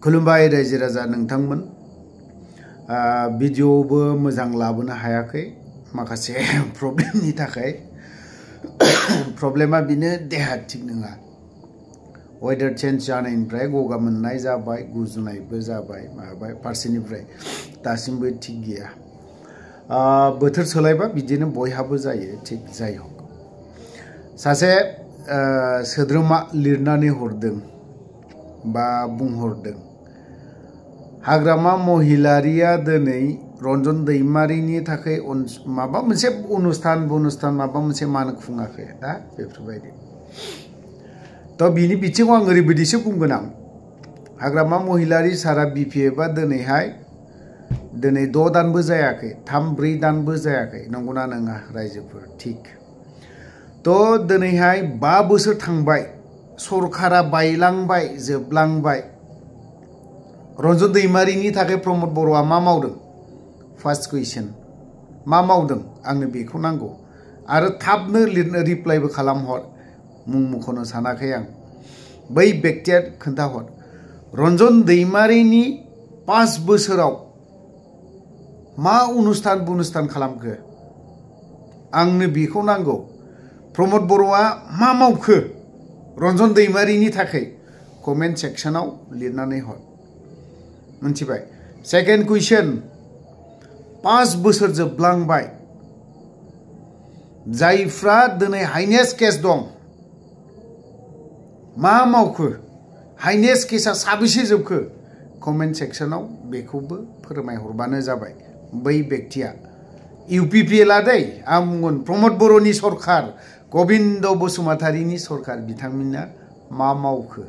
खुलुमबाय रायजो राजा नोंथांमोन भिडिअबो मोजां लाबोनो हायाखै माखासे प्रब्लेमनि थाखाय प्रब्लेमा बिनो देहा थिग नङा वेदार चेन्ज जानायनिफ्राय गगा मोननाय जाबाय गुजुनायबो जाबाय माबाय फारसेनिफ्राय दासिमबो थिग गैया बोथोर सोलायबा बिदिनो बयहाबो जायो थिग जाय हक सासे सोद्रोमा लिरनानै हरदों बा बुंहरदों हाग्रामा महिलारिया दिनै रन्जन दैमारिनि थाखाय माबा मोनसे अनुष्ठान माबा मोनसे मानो खुङाखै दा बेफोरबायदि तो बिनि बिथिङाव आं ओरैबायदिसो बुंगोन आं हाग्रामा महिलारि सारा बिपिएफआ दिनै 6 दानबो जायाखै 3-4 दानबो जायाखै नंगौना नङा रायजोफोर थिग तो दिनैहाय 5 बोसोर थांबाय सरकारा बायलांबाय जोबलांबाय रन्जन दैमारिनि थाखाय प्रमद बर'आ मा मावदों फार्स्ट क्वेश्चन मा मावदों आंनो बेखौ नांगौ आरो थाबनो लिरनो रिप्लाइबो खालामहर मुं मख'नो सानाखै आं बै व्यक्तिया खोन्थाहर रन्जन दैमारिनि 5 बोसोराव मा अनुष्ठान खालामखो आंनो बेखौ नांगौ प्रमद बर'आ मा मावखो रन्जन दैमारिनि थाखाय कमेन्ट सेक्सनाव लिरनानै हर मोनथिबाय सेकेन्ड कुइसन 5 बोसोर जोबलांबाय जायफ्रा दिनै हाइनेस केस दं मा मावखो हाइनेस केसा साबेसे जोबखो कमेन्ट सेक्सनाव बेखौबो फोरमायहरबानो जाबाय बै व्यक्तिया इउपिपिएलआ दै आं बुंगोन प्रमद बर'नि सरकार गबिन्द बसुमतारीनि सरकार बिथांमोना मा मावखो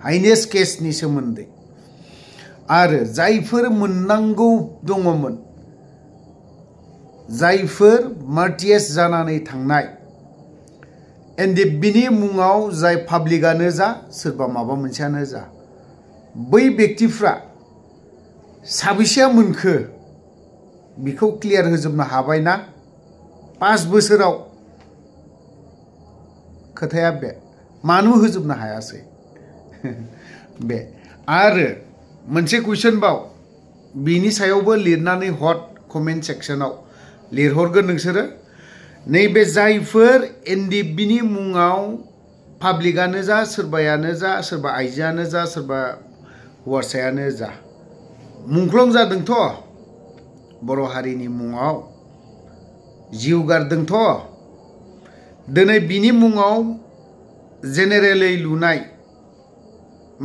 हाइनेस केसनि सोमोन्दै आरो जायफोर मोननांगौ दङमोन जायफोर मार्टिएस जानानै थांनाय एनडिएफबिनि मुङाव जाय पाब्लिकआनो जा सोरबा माबा मोनसेयानो जा बै व्यक्तिफ्रा साबेसेया मोनखो बिखौ क्लियार होजोबनो हाबायना 5 बोसोराव खोथाया बे मानो होजोबनो हायासै बे आरो मोनसे कुइसन बाव बिनि सायावबो लिरनानै हर कमेन्ट सेक्सनाव लिरहरगोन नोंसोरो नैबे जायफोर एनडिएफबिनि मुङाव पाब्लिकआनो जा सोरबायानो जा सोरबा आइजोआनो जा सोरबा हौवासायानो जा मुंख्लं जादोंथ' बर' हारिनि मुङाव जिउ गारदोंथ' दिनै बिनि मुङाव जेनेरेलै लुनाय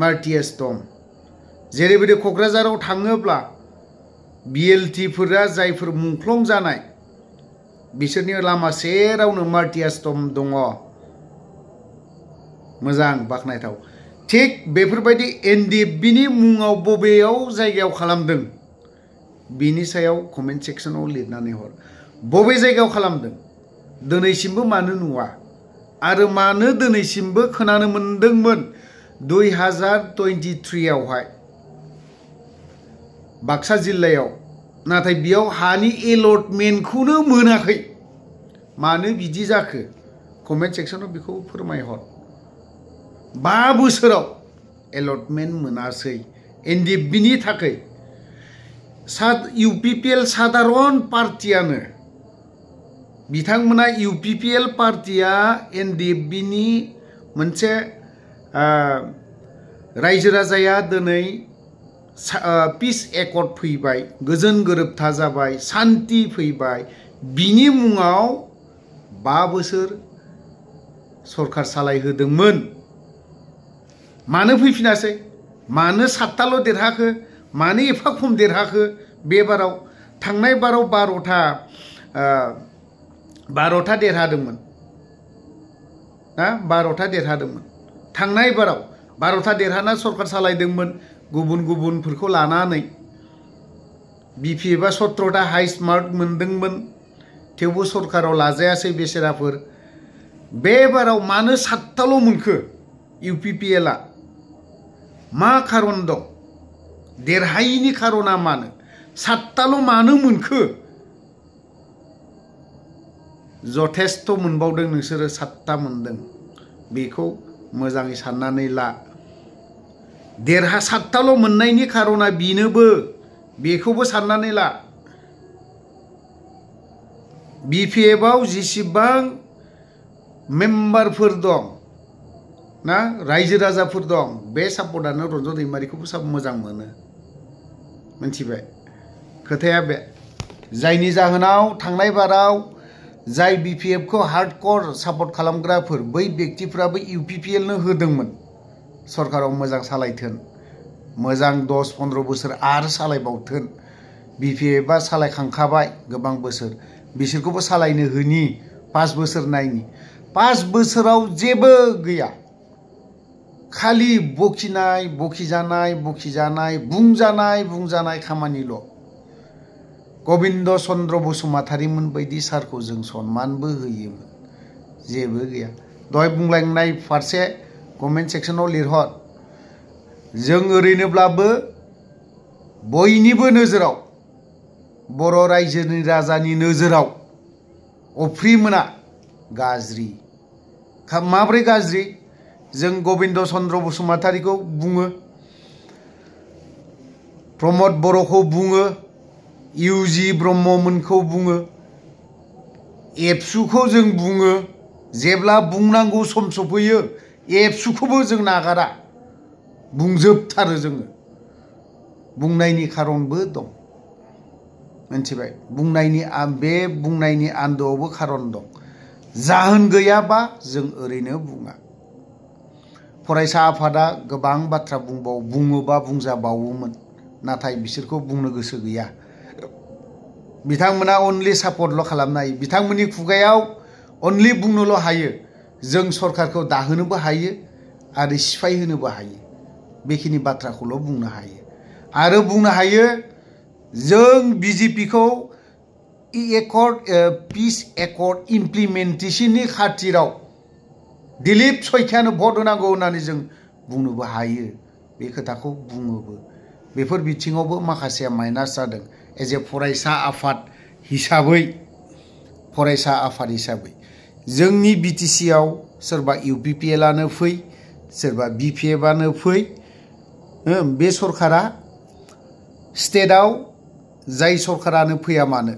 मार्टिएस दं जेरैबायदि क'क्राझाराव थाङोब्ला बिएलटिफोरा जायफोर मुंख्लं जानाय बिसोरनि लामा सेरावनो मार्टिएस दङ मोजां बाख्नायथाव थिग बेफोरबायदि एनडिएफबिनि मुङाव बबेयाव जायगायाव खालामदों बिनि सायाव कमेन्ट सेक्सनाव लिरनानै हर बबे जायगायाव खालामदों दिनैसिमबो मानो नुवा आरो मानो दिनैसिमबो खोनानो मोनदोंमोन 2023 आवहाय बाक्सा जिल्लायाव नाथाय बेयाव हानि एलटमेन्टखौनो मोनाखै मानो बिदि जाखो कमेन्ट सेक्सनाव बेखौ फोरमायहर 5 बोसोराव एलटमेन्ट मोनासै एनडिएफबिनि थाखाय इउपिपिएल साधारन पार्टियानो बिथांमोना इउपिपिएल पार्टिया एनडिएफबिनि मोनसे रायजो राजाया दिनै पिस एकर्ड फैबाय गोजोन गोरोबथा जाबाय शान्ति फैबाय बिनि मुङाव 5 बोसोर सरकार सालायहोदोंमोन मानो फैफिनासै मानो 7ताल' देरहाखो मानो एफा खम देरहाखो बे बाराव थांनाय बाराव 12था देरहादोंमोन ना 12था देरहादोंमोन थांनाय बाराव 12था देरहाना सरकार सालायदोंमोन गुबुनफोरखौ लानानै बिपिएफआ 17था हाइस्ट मार्क मोनदोंमोन थेवबो सरकाराव लाजायासै बेसेराफोर बे बाराव मानो 7ताल' मोनखो इउपिपिएलआ मा खारन दं देरहायैनि खारना मानो 7ताल' मानो मोनखो जथेस्थ' मोनबावदों नोंसोरो 7ता मोनदों बेखौ मोजाङै साननानै ला देरहासारथाल' मोननायनि खारना बिनोबो बेखौबो साननानै ला BPF-आव जेसेबां मेम्बारफोर दं ना रायजो राजाफोर दं बे सापर्टानो रन्जन दैमारिखौबो सब मोजां मोनो मिथिबाय खोथाया बे जायनि जाहोनाव थांनाय बाराव जाय BPF-खौ हार्डकोर सापर्ट खालामग्राफोर बै व्यक्तिफ्राबो UPPL-नो होदोंमोन सरकाराव मोजां सालायथोन मोजां 10-15 बोसोर आरो सालायबावथोन BPF-आ सालायखांखाबाय गोबां बोसोर बिसोरखौबो सालायनो होनि 5 बोसोर नायनि 5 बोसोराव जेबो गैया खालि बखिनाय बखिजानाय बखिजानाय बुंजानाय खामानिल' गबिन्द चन्द्र बसुमतारीमोन बायदि सारखौ जों सन्मानबो होयोमोन जेबो गैया दहाय बुंलांनाय फारसे कमेन्ट सेक्सनाव लिरहर जों ओरैनोब्लाबो बयनिबो नोजोराव बर' रायजोनि राजानि नोजोराव अफ्रिमोना गाज्रि माब्रै गाज्रि जों गबिन्द चन्द्र बसुमतारीखौ बुङो प्रमद बर'खौ बुङो UG ब्रह्ममोनखौ बुङो एबसुखौ जों बुङो जेब्ला बुंनांगौ सम सफैयो एबसुखौबो जों नागारा बुंजोबथारो जोङो बुंनायनि खारनबो दं मिथिबाय बुंनायनि आन्दोआवबो खारन दं जाहोन गैयाबा जों ओरैनो बुङा फरायसा आफादा गोबां बाथ्रा बुङोबा बुंजाबावोमोन नाथाय बिसोरखौ बुंनो गोसो गैया बिथांमोना अनलि सापर्टल' खालामनो हायो बिथांमोननि खुगायाव अनलि बुंनोल' हायो जों सरकारखौ दाहोनोबो हायो आरो सिफाय होनोबो हायो बेखिनि बाथ्राखौल' बुंनो हायो आरो बुंनो हायो जों BJP-खौ पिस एकर्ड इमप्लिमेन्टेशननि खाथिराव दिलीप सयखियानो भट होनांगौ होननानै जों बुंनोबो हायो बे खोथाखौ बुङोबो बेफोर बिथिङावबो माखासे माइनास जादों एज ए फरायसा आफाद हिसाबै जोंनि BTC-आव सोरबा UPPL-आनो फै सोरबा BPF-आनो फै बे सरकारा स्टेटआव जाय सरकारानो फैया मानो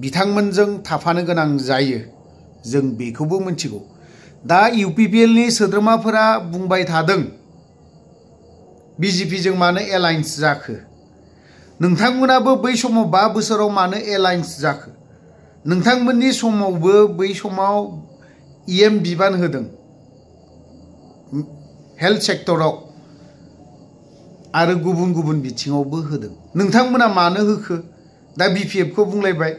बिथांमोनजों थाफानो गोनां जायो जों बेखौबो मिथिगौ दा UPPL-नि सोद्रोमाफोरा बुंबाय थादों BJP-जों मानो एलायन्स जाखो नोंथांमोनाबो बै समाव 5 बोसोराव मानो एलायन्स जाखो नोंथांमोननि समावबो बै समाव EM बिबान होदों हेल्थ सेक्टराव आरो गुबुन बिथिङावबो होदों नोंथांमोना मानो होखो दा BPF-खौ बुंलायबाय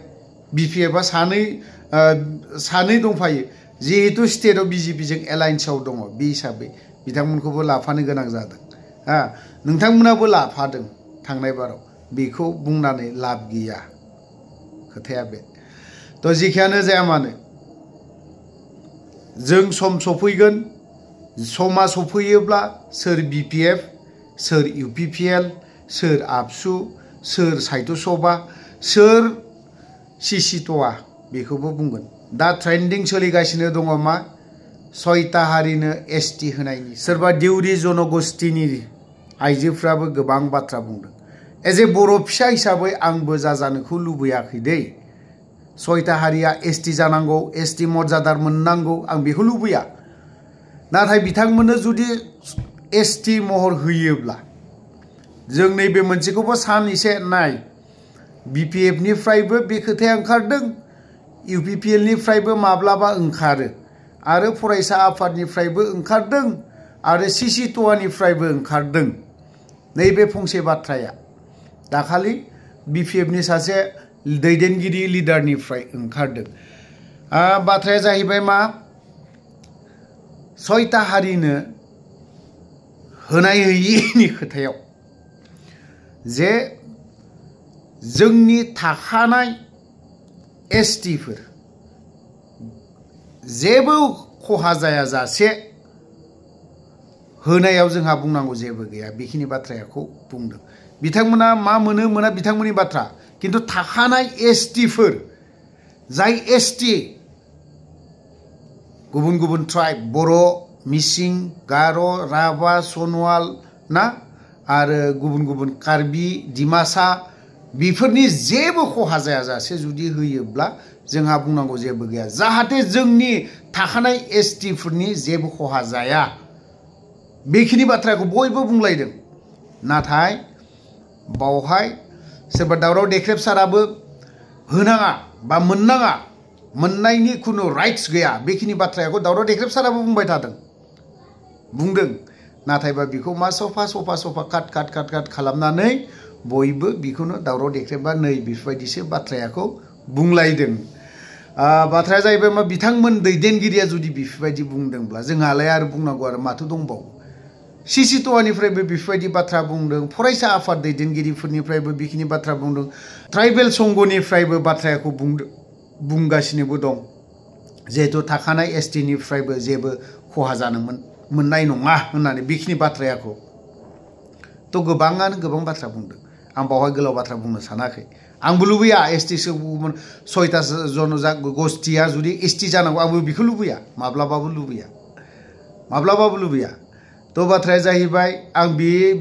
BPF-आ सानै दंफायो जिहेतु स्टेटआव BJP-जों एलायन्सआव दङ बे हिसाबै बिथांमोनखौबो लाफानो गोनां जादों नोंथांमोनाबो लाफादों थांनाय बाराव बेखौ बुंनानै लाब गैया खोथाया बे तो जेखियानो जाया मानो जों सम सफैगोन समा सफैयोब्ला सोर BPF सोर UPPL सोर आबसु सोर साहित्य सभा सोर सिसिट'आ बेखौबो बुंगोन दा ट्रेन्डिं सोलिगासिनो दङ मा 6टा हारिनो ST होनायनि सोरबा देउरि जनगोष्ठीनि आइजोफ्राबो गोबां बाथ्रा बुंदों एज ए बर' फिसा हिसाबै आंबो जाजानोखौ लुबैयाखै दै 6टा हारिया ST जानांगौ ST मर्यादा मोननांगौ आं बेखौ लुबैया नाथाय बिथांमोननो जुदि ST महर होयोब्ला जों नैबे मोनसेखौबो सान एसे नाय BPF-निफ्रायबो बे खोथाया ओंखारदों UPPL-निफ्रायबो माब्लाबा ओंखारो आरो फरायसा आफादनिफ्रायबो ओंखारदों आरो सिसिट'आनिफ्रायबो ओंखारदों नैबे फंसे बाथ्राया दाखालि BPF-नि सासे दैदेनगिरि लिडारनिफ्राय ओंखारदों बाथ्राया जाहैबाय मा 6टा हारिनो होनाय होयिनि खोथायाव जे जोंनि थाखानाय STफोर जेबो खहा जायाजासे होनायाव जोंहा बुंनांगौ जेबो गैया बेखिनि बाथ्राखौ बुंदों बिथांमोना मा मोना बिथांमोननि बाथ्रा किन्तु थाखानाय STफोर जाय ST गुबुन ट्राइब बर' मिसिं गार' राभा सनवाल ना आरो गुबुन गुबुन कार्बि दिमासा बेफोरनि जेबो खहा जायाजासे जुदि होयोब्ला जोंहा बुंनांगौ जेबो गैया जाहाथे जोंनि थाखानाय एसटि फोरनि जेबो खहा जाया बेखिनि बाथ्राखौ बयबो बुंलायदों नाथाय बावहाय सोरबा दावराव देख्रेबसाराबो होनाङा बा मोननाङा मोननायनि खुनु राइट्स गैया बेखिनि बाथ्राखौ दावराव देख्रेबसाराबो बुंबाय थादों बुंदों नाथायबा बिखौ मा सफा काट खालामनानै बयबो बिखौनो दावराव देख्रेबा नै बेफोरबायदिसो बाथ्राखौ बुंलायदों बाथ्राया जाहैबाय मा बिथांमोन दैदेनगिरिया जुदि बेफोरबायदि बुंदोंब्ला जोंहालाय आरो बुंनांगौ आरो माथो दंबावो सिसि टुवानिफ्रायबो बेफोरबायदि बाथ्रा बुंदों फरायसा आफाद दैदेनगिरिफोरनिफ्रायबो बेखिनि बाथ्रा बुंदों ट्राइबेल संघनिफ्रायबो बाथ्राखौ बुंगासिनोबो दं जिहेतु थाखानाय एसटिनिफ्रायबो जेबो खहा जानो मोननाय नङा होननानै बेखिनि बाथ्राखौ तो गोबाङानो गोबां बाथ्रा बुंदों आं बावहाय गोलाव बाथ्रा बुंनो सानाखै आंबो लुबैया एसटि गुबुन 6टा जनगोष्ठीया जुदि एसटि जानांगौ आंबो बेखौ लुबैया माब्लाबाबो लुबैया तो बाथ्राया जाहैबाय आं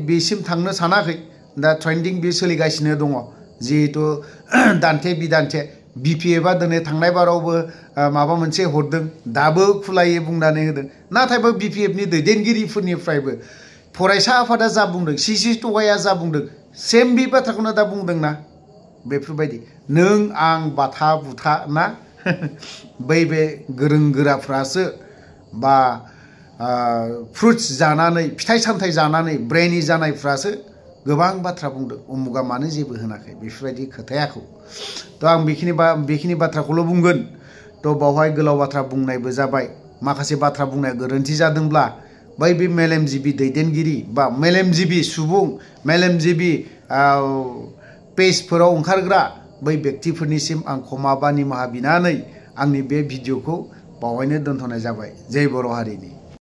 बेसिम थांनो सानाखै दा ट्रेन्डिं बे सोलिगासिनो दङ जिहेतु दान्थे बिदान्थे बिपिएफआ दिनै थांनाय बारावबो माबा मोनसे हरदों दाबो खुलायै बुंनानै होदों नाथायबो बिपिएफनि दैदेनगिरिफोरनिफ्रायबो फरायसा आफादा जा बुंदों सिसि टुवाया जा बुंदों सेम बे बाथ्राखौनो दा बुंदोंना बेफोरबायदि नों आं बाथा बुथा ना बे गोरों गोराफ्रासो बा फ्रुट्स जानानै फिथाइ सामथाइ जानानै ब्रेनि जानायफ्रासो गोबां बाथ्रा बुंदों उमुगा मानो जेबो होनाखै बेफोरबायदि खोथायाखौ तो आं बेखिनि बाथ्राखौल' बुंगोन तो बावहाय गोलाव बाथ्रा बुंनायबो जाबाय माखासे बाथ्रा बुंनाया गोरोन्थि जादोंब्ला बै बे मेलेमजिबि दैदेनगिरि बा मेलेमजिबि सुबुं मेलेमजिबि पेजफोराव ओंखारग्रा बै व्यक्तिफोरनिसिम आं क्षमा बा निमाहा बिनानै आंनि बे भिडिअखौ बावहायनो दोनथ'नाय जाबाय जय बर' हारिनि